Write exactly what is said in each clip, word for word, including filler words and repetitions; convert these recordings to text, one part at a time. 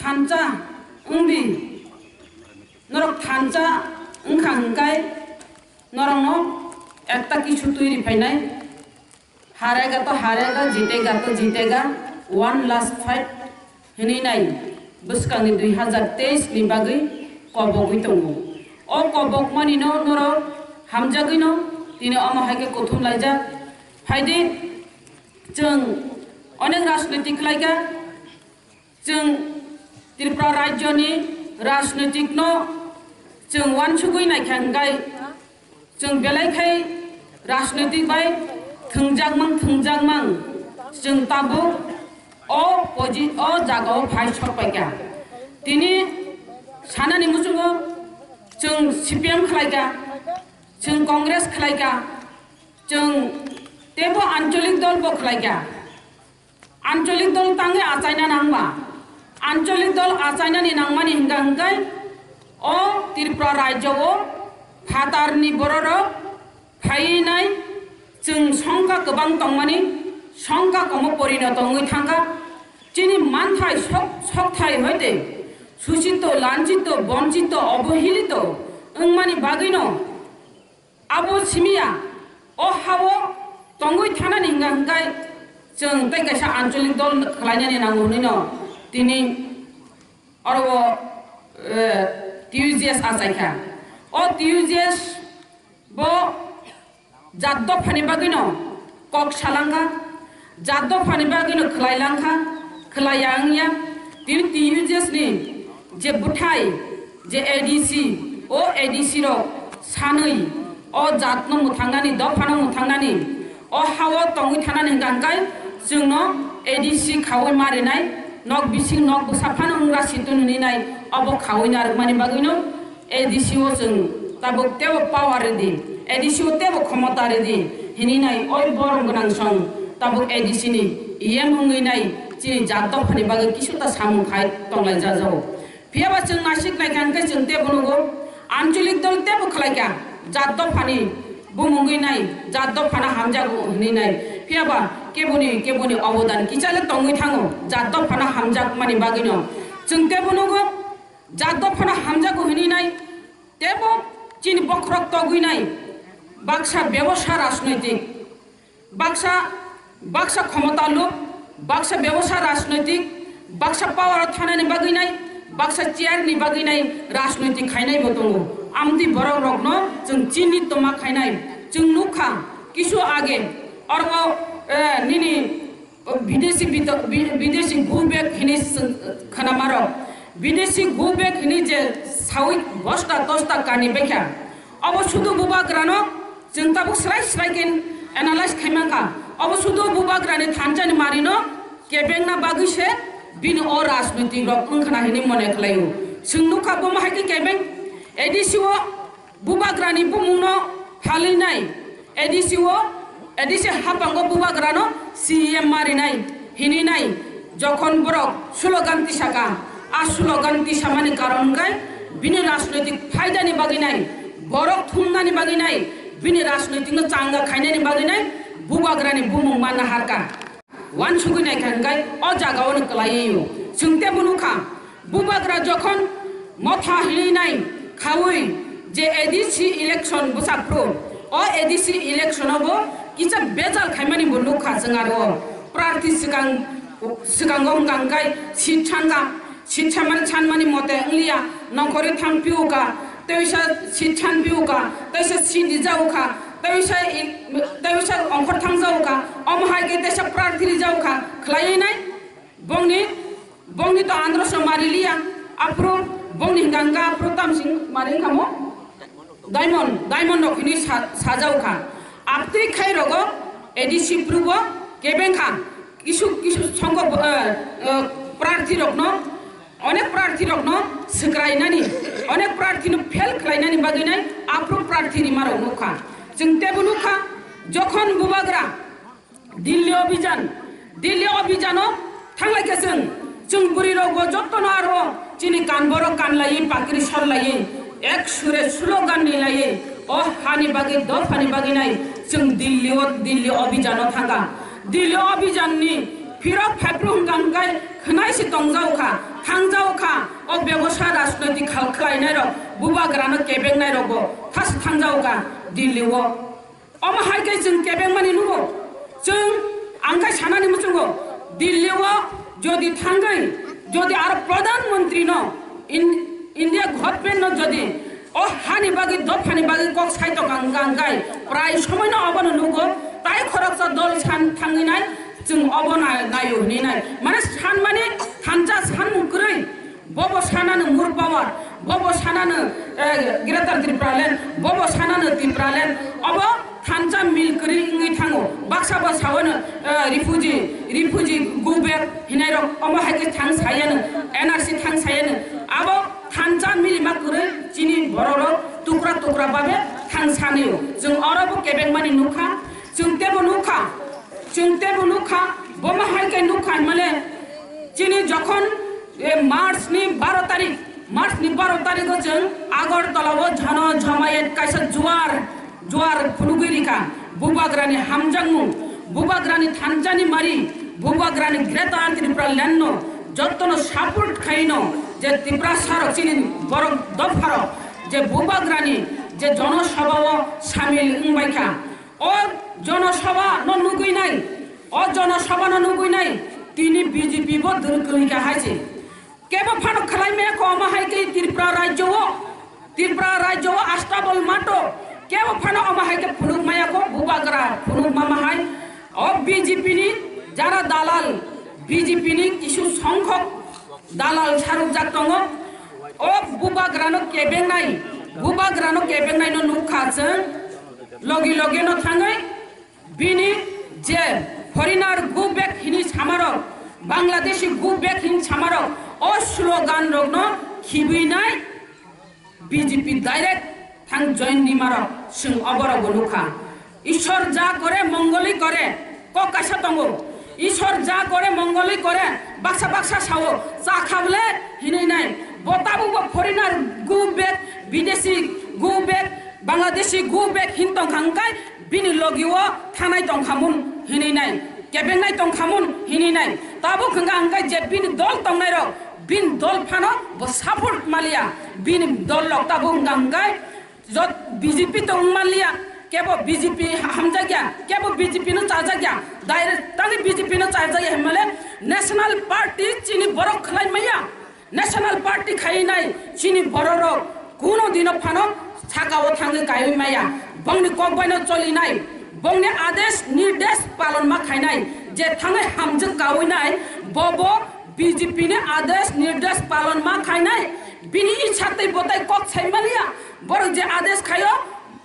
thansa wngdi, norok thansa wngkha hwnkhe norokno ekta kisu twi riphainai. Harega to harega, jitega to jitega, one last fight hinwi nai bwskangni dui hazar teis ni bagwi kobogwi tongo. O kobokmani no norok hamjagwi no tini omo hai khe kuthum laijak. Phaidi chwng onek rajniti khlaikha. Chwng Tripura rajyoni rajnoitikno chwng uansugwi naikha hwnkhe chwng belai khai rajnoitik bai thwngjakmang thwngjakmang chwng tabuk o poji-, o jagao phai sokpaikha. Tini sanani muchungo chwng C P M khlaikha, chwng Congress khlaikha, chwng teibo ancholik dolbo khlaikha. Ancholik dol tangwi achaina nangma. Ancholik dol achainani nangmani hwnkha hwnkhe o Tripura rajyo o phatarni bororok phaiwi nai chwng songkha kwbang tongmani, songkha komo porinoto wngwi thangkha. Chini manthai sok, sokthai hoite suchito, lanchito, bonchito, obohelito wngmani bagwino abo simiya, o ha-o tongwi thanani hwnkha hwnkhe chwng tei kaisa ancholik dol khlainani nango hwnwi no tini oro o, eh, T U J S achaikha. O T U J S bo jat dophani bagwino kok salangkha, jat dophani bagwino khlai langkha, khlai ya wngya. Tini T U J S ni je bwthai, je A D C, o A D C rok sanwi o jatno mwthangnani, dophano mwthangnani, o ha-o tongwi thanani hwnkha hwnkhe chwngno A D C khaui marinai, nok bising nok bwsa phano wngra situ nini nai, obo khaui narwkmani bagwino A D C o chwng tabuk teibo power ridi, A D C o teibo khomota ridi hinwi nai oi borom gwnang song tabuk A D C ni E M wngwi nai chini jat dophani bagwi kisu ta samung khai tonglai jajago. Phiya ba chwng naisik naikha hwnkhe chwng teibo nugo, ancholik dol teibo khlaikha jat dophani bumungwi nai, jat dophano hamjago hinwi nai. Phiya ba keboni keboni obodan kichale tongwi thango jat dophano hamjakmani bagwino. Chwng teibo nugo, jat dophano hamjago hinwi nai, teibo chini bokhorok togwi nai, baksa bebosa rajnoitik, baksa, baksa khomota luk, baksa bebosa rajnoitik, baksa power o thanani bagwi nai, baksa chair ni bagwi nai rajnoitik khainai bo tongo. Amtwi borok rokno chwng chini toma khainai. Chwng nukha kisu age oro, eh, nini O bidesi bito-, bi-, bidesi go back hini s-, khwnamarok. Bidesi go back hini je sawi bosta tosta kani bekha. Obo sudu bubagrano chwng tabuk srai srai khe analyze khaimangkha. Obo sudu bubagrani thanchani marino kebengna bagwi se bini o rajniti rok wngkhana hini mone khlaio. Chwng nukha bomo hai khe kebeng A D C o Bubagrani bumungno phalwi nai, A D C o, A D C haphango bubagrano C E M marinai, hinwi nai, jokhon borok slogan tisaka, a slogan tisamani karon hwnkhe bini rajnoitik phaidani bagwi nai, borok thumnani bagwi nai, bini rajnoitikno changa khainani bagwi nai, bubagrani bumung manna harkha. Wansugwi naikha hwnkhe o jagao no kwlaiwi o. Chwng teibo nukha, bubagra jokhon motha hinwi nai khaui je A D C election bwsakphru, o A D C election o bo kisa bejal khaimani bo nukha chwng aro. Prarthi swkang, swkango hwnkha hwnkhe seat sankha, seat sanmani, sanmani mote wngliya, nongkhorwi thang piuka, teisa seat san piuka, teisa seat rijauka, teisa i-, teisa ongkhor thangjaoka, omo hai khe teisa prarthi rijauka, khlaiwi nai, bongni, bongni to androso mariliya, aphuru bongni hwnkha hwnkha aphuru tamsing mari wngkha mo? Diamond, diamond rok hinwi sa-, sajaokha. Abtwi khai rogo A D C phrubo kebengkha, kisu, kisu songkho, eh, eh, prarthi rokno Onek prarthi rokno swkrainani, onek prarthino fail khlainani bagwi nai aphuru prarthi rimarok nukha. Chwng teibo nukha, jokhon bubagra Dilli Abhijan, Dilli Abhijano thanglaikha chwng, chwng bwrwirokbo jottono aro chini kanborok kanlaiwi, pakri sorlaiwi, ek sure slogan rilaiwi, o hani bagwi, dophani bagwi nai chwng Dilli o, Dilli Abhijano thangkha. Dilli Abhijanni phirok phaiphru hwnkha hwnkhe khwnai se tongjaokha, thangjaokha. O bebosa rajnoitik khal khlainairok, bubagrano kebengnairogo thas thangjao ka Delhi-o. Omo hai khe chwng kebengmani nugo. Chwng ang khe sanani muchungo, Delhi-o jodi thangwi, jodi aro Pradhan Mantri-no, In-, India government-no jodi o hani bagwi, dophani bagwi kok sai tongkha hwnkha hwnkhe, prai somoino obono nugo, tai khoroksa dol san thangwi nai, chwng obo nai-, naio hwnwi nai. Mane sanmani thansa sanmung kwrwi. Bobo sanano more power, bobo sanano, eh, Greater Tipraland, bobo sanano Tipraland, obo thansa mil kwrwi wngwi thango. Baksa bo saono, eh, refugee, refugee go back hinai rok, omo hai khe thang sayano, N R C thang sayano. Abo thansa milima kwrwi chini bororok tukra tukra babe thang sanio. Chwng oro bo kebengmani nukha, chwng tebo nukha, chwng tebo nukha, bomo hai khe nukha hinmale chini jokhon E, March ni baro tarik, March ni baro tarik o chwng Agartala o jano jamayet kaisa juar, juar phunugwi rikha. Bubagrani hamjakmung, bubagrani thansani mari, bubagrani Greater Tripura Land no jottono support khaino je Tiprasa rok chini borok dopha rok je bubagrani je jonosabha o samil wngbaikha. O jonosabha no nugwi nai, o jonosabha no nugwi nai, tini B J P bo dwrwk kwrwi kha hai se. Kebo phano khlai maya kho omo hai khe Tripura rajyo o, Tripura rajyo o astabol mato, kebo phano omo hai khe phunuk maya kho bubagra phunuk mama hai. O B J P ni jara dalal, B J P ni kisu songkhok dalal sarukjak tongo. O bubagrano kebengnai, bubagrano kebengnai no nukha chwng logi logi no thangwi bini je foreigner go back hini samarok, Bangladeshi go back hini samarok, o slogan rokno khibwi nai. B J P direct thang join ni maro chwng oborok bo nukha. Ishwar ja kore mongoloi kore, kok kaisa tongo. Ishwar ja kore mongoloi kore, baksa baksa sao, cha kha bole hinwi nai. Bo tabuk bo foreigner go back, bidesi go back, Bangladeshi go back hin tong kha hwnkhe bini logi o thanai tong kha mun hinwi nai, kebengnai tong kha mun hinwi nai. Tabuk hwnkha hwnkhe je bini dol tongnai rok, bini dol phano bo support maliya, bini dol rok tabuk hwnkha hwnkhe jot B J P tong maliya, kebo B J P hamjakya, kebo B J P no chajakya, direct tangwi B J P no chajakya hinmale national party chini borok khlai maya. National Party khai nai chini bororok kuno dino phano saka o thangwi kaiwi maya. Bongni kok baino choli nai, bongni adesh nirdesh palon ma khai nai, je thangwi hamjwk kawi nai, bobo B J P ni adesh nirdesh palon ma khai nai. Bini ichha tei botai kok sai maliya, borok je adesh khayo,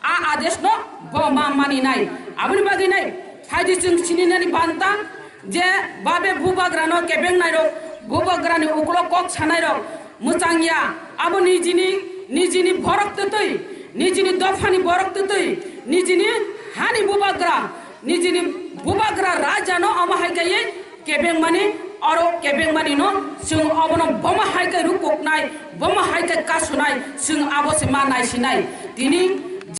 a adesh no bo ma mani nai. Aboni bagwi nai, phaidi chwng sini nani banta, je babe bubagrano kebeng nairok, bubagrani ukulok kok sanairok mwchangya, abo nijini, nijini borok twtwi, nijini dophani borok twtwi, nijini hani bubagra, nijini bubagra rajano omo hai kaiwi kebengmani, oro kebengmani no chwng obono bomo hai khe rukuknai, bomo hai khe kasunai, chwng abo se ma naisinai. Tini